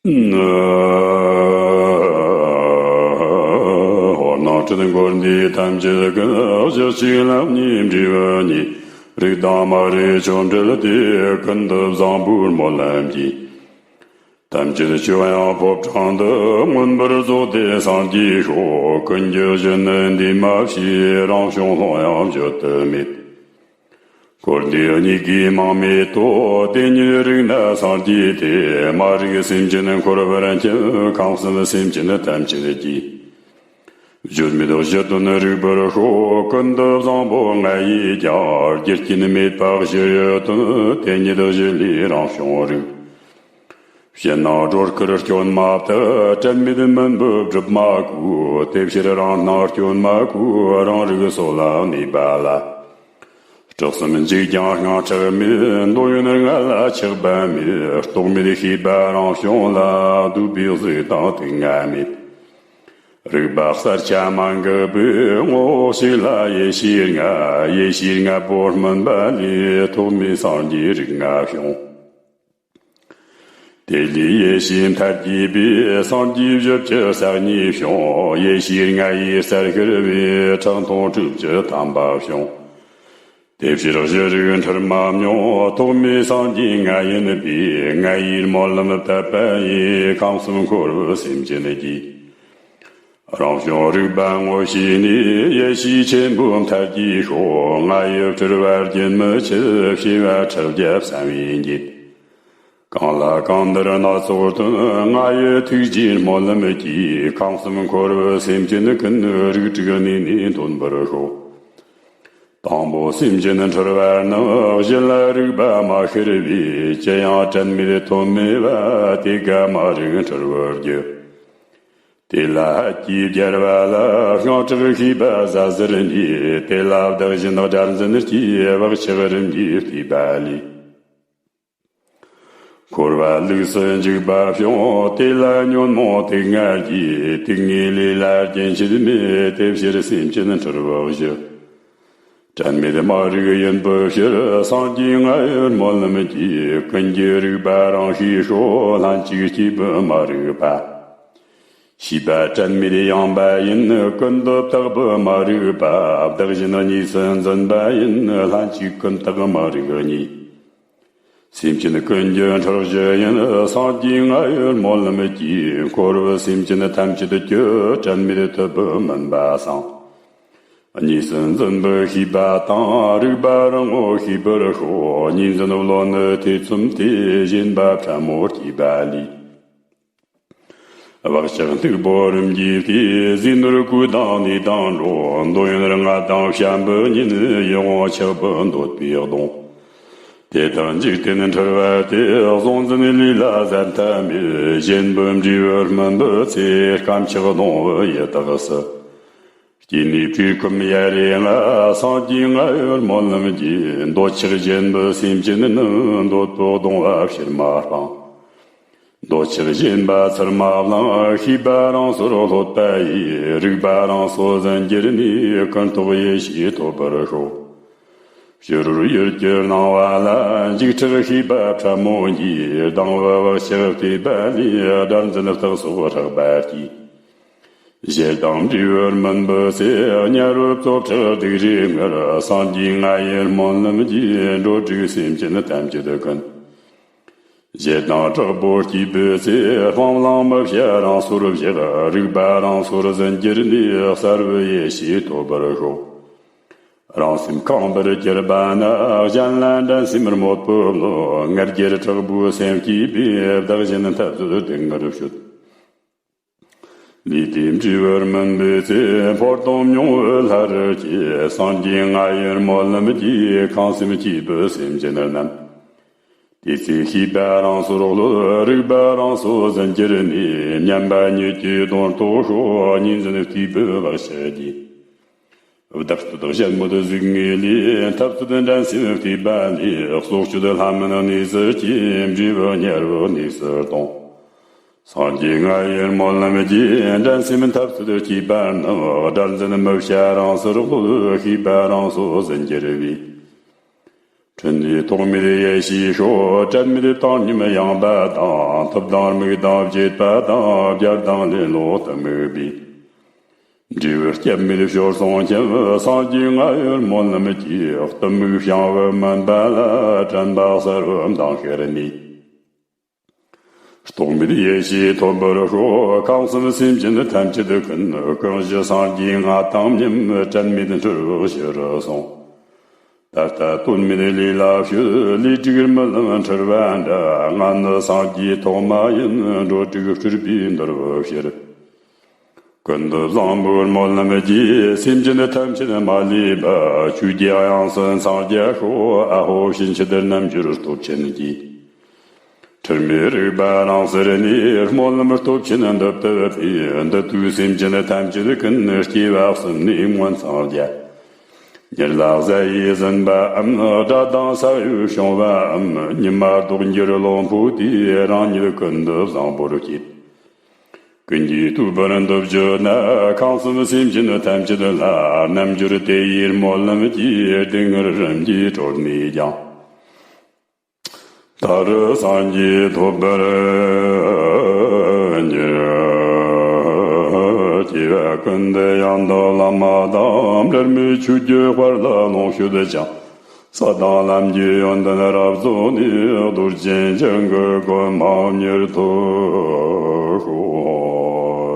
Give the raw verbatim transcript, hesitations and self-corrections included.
ཧོར་ནང་ཁྲིད་འགོར་འདི་ཐམས་ཅད་ཀུན། གཞི་གཅིག་ལམ་གཉིས་འབྲས་བུ་གཉིས། རིགས་དང་མ་རིག་ཆོ་འཕྲུལ་ཏེ། ཀུན་ཏུ་བཟང་པོའི་སྨོན་ལམ་གྱིས། ཐམས་ཅད་སྤྱོད་ཡང་ཕོ་བྲང་དུ། མངོན་པར་རྫོགས་ཏེ་སངས་རྒྱས་ཤོག་ཀུན་གྱི་གཞི་ནི་འདུས་མ་བྱས། རང་བྱུང་ལྷུང་ཡང་བརྗོད་དུ་མེད། འཁོར་འདས་གཉིས་ཀའི་མིང་མེད་དོ། དེ་ཉིད་རིག་ན་སངས་རྒྱས་ཏེ། མ་རིག་སེམས་ཅན་འཁོར་བར་འཁྱམས། ཁམས་གསུམ་སེམས་ཅན་ཐམས་ཅད་ཀྱི། བརྗོད་མེད་གཞི་དོན་རིག་པར་ཤོག་ཀུན་ཏུ་བཟང་པོ་ང་ཡིས་ཀྱང་། རྒྱུ་རྐྱེན་མེད་པ་གཞི་ཡི་དོན། དེ་ཉིད་གཞི་ལས་རང་བྱུང་རིག་ཕྱི་ནང་སྒྲོ་སྐུར་སྐྱོན་མ་བཏགས། དྲན་མེད་མུན་པའི་སྒྲིབ་མ་གོས། དེ་ཕྱིར་རང་སྣང་སྐྱོན་མ་གོས། རང་རིག་སོ་ལ་གནས་པ་ལ། སྐྲག་སེམས་འཇིགས་ཀྱང་དངངས་སྐྲག་མེད། འདོད་ཡོན་ལྔ་ལ་ཆགས་པ་མེད། རྟོག་མེད་ཤེས་པ་རང་བྱུང་ལ། སྡུག་པའི་གཟུགས་དང་དུག་ལྔ་མེད། རིག་པ་གསལ་ཆ་མ་འགགས་པའི། ངོ་བོ་གཅིག་ལ་ཡེ་ཤེས་ལྔ། ཡེ་ཤེས་ལྔ་པོ་སྨིན་པ་ལས། ཐོག་མའི་སངས་རྒྱས་རིགས་ལྔ་བྱུང་། དེ་ལས་ཡེ་ཤེས་མཐར་གྱིས་པའི། སངས་རྒྱས་བཞི་བཅུ་ཞེ་གཉིས་བྱུང་། ཡེ་ཤེས་ལྔ་ཡི་རྩལ་ཤར་བས། ཁྲག་འཐུང་དྲུག་ཅུ་ཐམ་པ་བྱུང་། དེ་ཕྱིར་གཞི་རིག་འཁྲུལ་མ་མྱོང་། ཐོག་མའི་སངས་རྒྱས་ང་ཡིན་པས། ང་ཡིར་སྨོན་ལམ་བཏབ་པ་ཡིས། ཁམས་གསུམ་འཁོར་བའི་སེམས་ཅན་གྱི། རང་བྱུང་རིག་པ་ངོ་ཤེས་ནས། ཡེ་ཤེས་ཆེན་པོའི་མཐར་གྱིས་ཤོག་ང་ཡི་སྤྲུལ་པ་རྒྱུན་མི་འཆད། བྱེ་བ་ཁྲི་བརྒྱ་བསམ་ཡས་འགྱེད། གང་ལ་གང་འདུལ་སྣ་ཚོགས་སྟོན། ང་ཡི་ཐུགས་རྗེའི་སྨོན་ལམ་གྱིས། ཁམས་གསུམ་འཁོར་བའི་སེམས་ཅན་ཀུན། རིགས་དྲུག་གནས་ནས་འདོན་པར་ཤོག་དང་པོ་སེམས་ཅན་འཁྲུལ་བར་སྣང་། གཞི་ལ་རིག་པ་མ་ཤར་བས། ཅི་ཡང་དྲན་མེད་དོན་མེད་པ། དེ་ཀ་མ་རིག་འཁྲུལ་བའི་རྒྱུ། དེ་ལ་ཧད་ཀྱིས་བརྒྱལ་བ་ལ། དངངས་སྐྲག་ཤེས་པ་ཟ་ཟིར་འགྱེད། དེ་ལ་བདག་གཞན་དགྲར་འཛིན་སྐྱེ། བག་ཆགས་རིམ་གྱིས་བརྟས་པ་ལས། འཁོར་བ་ལུགས་སུ་འཇུག་པ་བྱུང་། དེ་ལ་ཉོན་མོངས་དུག་ལྔ་རྒྱས། དུག་ལྔའི་ལས་ལ་རྒྱུན་ཆད་མེད། དེ་ཕྱིར་སེམས་ཅན་འཁྲུལ་བའི་གཞི། དྲན་མེད་མ་རིག་ཡིན་པའི་ཕྱིར། སངས་རྒྱས་ང་ཡི་སྨོན་ལམ་གྱིས། ཀུན་གྱི་རིག་པ་རང་ཤེས་ཤོག་ལྷན་ཅིག་སྐྱེས་བུ་མ་རིག་པ། ཤེས་པ་དྲན་མེད་ཡངས་པ་ཡིན། ཀུན་ཏུ་བརྟགས་པའི་མ་རིག་པ། བདག་གཞན་གཉིས་སུ་འཛིན་པ་ཡིན། ལྷན་ཅིག་ཀུན་བརྟགས་མ་རིག་གཉིས། སེམས་ཅན་ཀུན་གྱི་འཁྲུལ་གཞི་ཡིན། སངས་རྒྱས་ང་ཡི་སྨོན་ལམ་གྱིས། འཁོར་བའི་སེམས་ཅན་ཐམས་ཅད་སྐྱོབ། དྲན་མེད་ཐུབ་པའི་མུན་པ་སངས། གཉིས་སུ་འཛིན་པའི་ཤེས་པ་དང་། རིག་པ་རང་ངོ་ཤེས་པར་ཤོག་གཉིས་འཛིན་བློ་ནི་ཐེ་ཚོམ་སྟེ། ཞེན་པ་ཕྲ་མོ་སྐྱེས་པ་ལས། བག་ཆགས་འཐིག་པོ་རིམ་གྱིས་བརྟས། ཟས་ནོར་གོས་དང་གནས་དང་འགྲོ། འདོད་ཡོན་ལྔ་དང་བྱམས་པའི་གཉེན། ཡིད་འོང་ཆགས་པའི་འདོད་པའི་གདུང་། དེ་དག་འཇིག་རྟེན་འཁྲུལ་པ་སྟེ། གཟུང་འཛིན་ལས་ལ་ཟད་མཐའ་མེད། ཞེན་པའི་འབྲས་བུ་སྨིན་པའི་ཚེ། སྐམ་ཆགས་གདུང་བའི་ཡི་དྭགས་སུ། སྐྱེས་ནས་བཀྲེས་སྐོམ་ཡ་རེ་ལྔ། སངས་རྒྱས་ང་ཡི་སྨོན་ལམ་གྱིས། འདོད་ཆགས་ཞེན་པའི་སེམས་ཅན་ནི། འདོད་པའི་གདུང་བ་ཕྱིར་མ་སྤང་། འདོད་ཆགས་ཞེན་པ་ཚུར་མ་བླངས། ཤེས་པ་རང་སོར་ལྷོད་པ་ཡིས། རིག་པ་རང་སོ་ཟིན་གྱུར་ནས། ཀུན་རྟོག་ཡེ་ཤེས་ཐོབ་པར་ཤོག་ཕྱི་རོལ་ཡུལ་གྱི་སྣང་བ་ལ། འཇིགས་སྐྲག་ཤེས་པ་ཕྲ་མོ་གཉིས། སྡང་བའི་བག་ཆགས་བརྟས་པ་ལས། དགྲར་འཛིན་རྟགས་སོགས་རགས་པ་སྐྱེས། ཞེ་སྡང་འབྲས་བུ་སྨིན་པའི་ཚེ། དམྱལ་བའི་བཙོ་བྲག་སྡིགས་རའི་ངོར། སངས་རྒྱས་ང་ཡི་སྨོན་ལམ་གྱིས། འགྲོ་དྲུག་སེམས་ཅན་ཐམས་ཅད་ཀུན། ཞེ་སྡང་དྲག་པོ་སྐྱེས་པའི་ཚེ། སྤང་བླང་མི་བྱ་རང་སོར་བཞག་རིག་པ་རང་སོར་ཟིན་གྱུར་ནས། གསལ་བའི་ཡེ་ཤེས་ཐོབ་པར་ཤོག་རང་སེམས་གང་བར་གྱུར་པ་ན། གཞན་ལ་འགྲན་སེམས་རྨོངས་པའི་བློ། ང་རྒྱལ་དྲག་པོའི་སེམས་སྐྱེས་པས། བདག་གཞན་འཐབ་རྩོད་སྡུག་བསྔལ་སྤྱོད། ལུས་དེ་འབྲས་བུ་སྨིན་པའི་ཚེ། འཕོ་ལྟུང་མྱོང་བའི་ལྷ་རུ་སྐྱེ། སངས་རྒྱས་ང་ཡི་སྨོན་ལམ་གྱིས། ཁམས་སེམས་སྐྱེས་བུ་སེམས་ཅན་རྣམས། དེ་ཚེ་ཤེས་པ་རང་སོར་ལྷོད། རིག་པ་རང་སོར་ཟིན་གྱུར་ནས། མཉམ་པ་ཉིད་ཀྱི་དོན་རྟོགས་ཤོག་གཉིས་འཛིན་བརྟས་པའི་བག་ཆགས་ཀྱིས། བདག་རྩོད་གཞན་མོལ་གཟུགས་ངོས་ལས། འཐབ་རྩོད་འགྲན་སེམས་བརྟས་པ་ལས། སྲོག་གཅོད་ལྷ་མིན་གནས་སུ་སྐྱེ། འབྲས་བུ་དམྱལ་བའི་གནས་སུ་ལྟུང་། སངས་རྒྱས་ང་ཡི་སྨོན་ལམ་གྱིས། འགྲན་སེམས་འཐབ་རྩོད་སྐྱེས་པ་རྣམས། དགྲར་འཛིན་མི་བྱ་རང་སོར་ལྷོད། ཤེས་པ་རང་སོ་ཟིན་གྱུར་པས། འཕྲིན་ལས་ཐོགས་མེད་ཡེ་ཤེས་ཤོག་དྲན་མེད་བཏང་སྙོམས་ཡངས་པ་དང་། ཐུབ་དང་དམིགས་དང་བྱེད་པ་དང་། བྱར་དང་ལེན་ལུགས་དུ་དམིགས་པའི། འབྲས་བུ་སྐྱབས་མེད་ཞོར་སོང་ཁྱབ། སངས་རྒྱས་ང་ཡི་སྨོན་ལམ་གྱིས། གཏི་མུག་བྱང་བའི་མུན་པ་ལ། དྲན་པ་གསལ་བའི་མདངས་ཤར་ནས། རྟོག་མེད་ཡེ་ཤེས་ཐོབ་པར་ཤོག་ཁམས་གསུམ་སེམས་ཅན་ཐམས་ཅད་ཀུན། ཀུན་གཞི་སངས་རྒྱས་ང་དང་མཉམ། དྲན་མེད་འཁྲུལ་བའི་ཕྱིར་སོང་། ད་ལྟ་དོན་མེད་ལས་ལ་ཞུགས། ལས་དྲུག་རྨི་ལམ་འཁྲུལ་བ་འདྲ། ང་ནི་སངས་རྒྱས་ཐོག་མ་ཡིན། འགྲོ་དྲུག་སྤྲུལ་པའི་འདུལ་བའི་ཕྱིར། ཀུན་ཏུ་བཟང་པོའི་སྨོན་ལམ་གྱིས། སེམས་ཅན་ཐམས་ཅད་མ་ལུས་པ། ཆོས་ཀྱི་དབྱངས་སུ་འཚང་རྒྱ་ཤོག་ཨ་ཧོ་ཕྱིན་ཆད་རྣལ་འབྱོར་སྟོབས་ཆེན་གྱིས། ཁྲིད་མེད་རིག་པ་རང་སར་གནས། སྨོན་ལམ་སྟོབས་ཆེན་འདི་ལྟར་འཕེལ། འདི་དུས་སེམས་ཅན་ཐམས་ཅད་ཀུན། སྐྱེ་བ་གསུམ་ནས་མངོན་འཚང་རྒྱ། ཉེར་ལེན་ཟ་ཡིས་ཟིན་པའམ། དགྲ་དང་ས་གཡོས་བྱུང་བའམ། ཉི་མ་ལྡོག་འགྱུར་ལོ་འཕོ་དུས། རང་ཉིད་ཀུན་ཏུ་བཟང་པོར་སྐྱེ། ཀུན་གྱིས་བསྟོད་པར་འདོད་བྱོས་ན། ཁམས་གསུམ་སེམས་ཅན་ཐམས་ཅད་ལ། རྣལ་འབྱོར་དེ་ཡི་སྨོན་ལམ་གྱིས། སྡུག་བསྔལ་རིམ་གྱིས་གྲོལ་ནས་ཀྱང་། མཐར་སངས་རྒྱས་ཐོབ་པར་འགྱུར། སྐྱེ་བ་ཀུན་ཏུ་ཡང་དག་བླ་མ་དང་། འབྲལ་མེད་ཆོས་ཀྱི་དཔལ་ལ་ལོངས་སྤྱོད་ཅིང་། ས་དང་ལམ་གྱི་ཡོན་ཏན་རབ་རྫོགས་ནས། རྡོ་རྗེ་འཆང་གི་གོ་འཕང་མྱུར་ཐོབ་ཤོག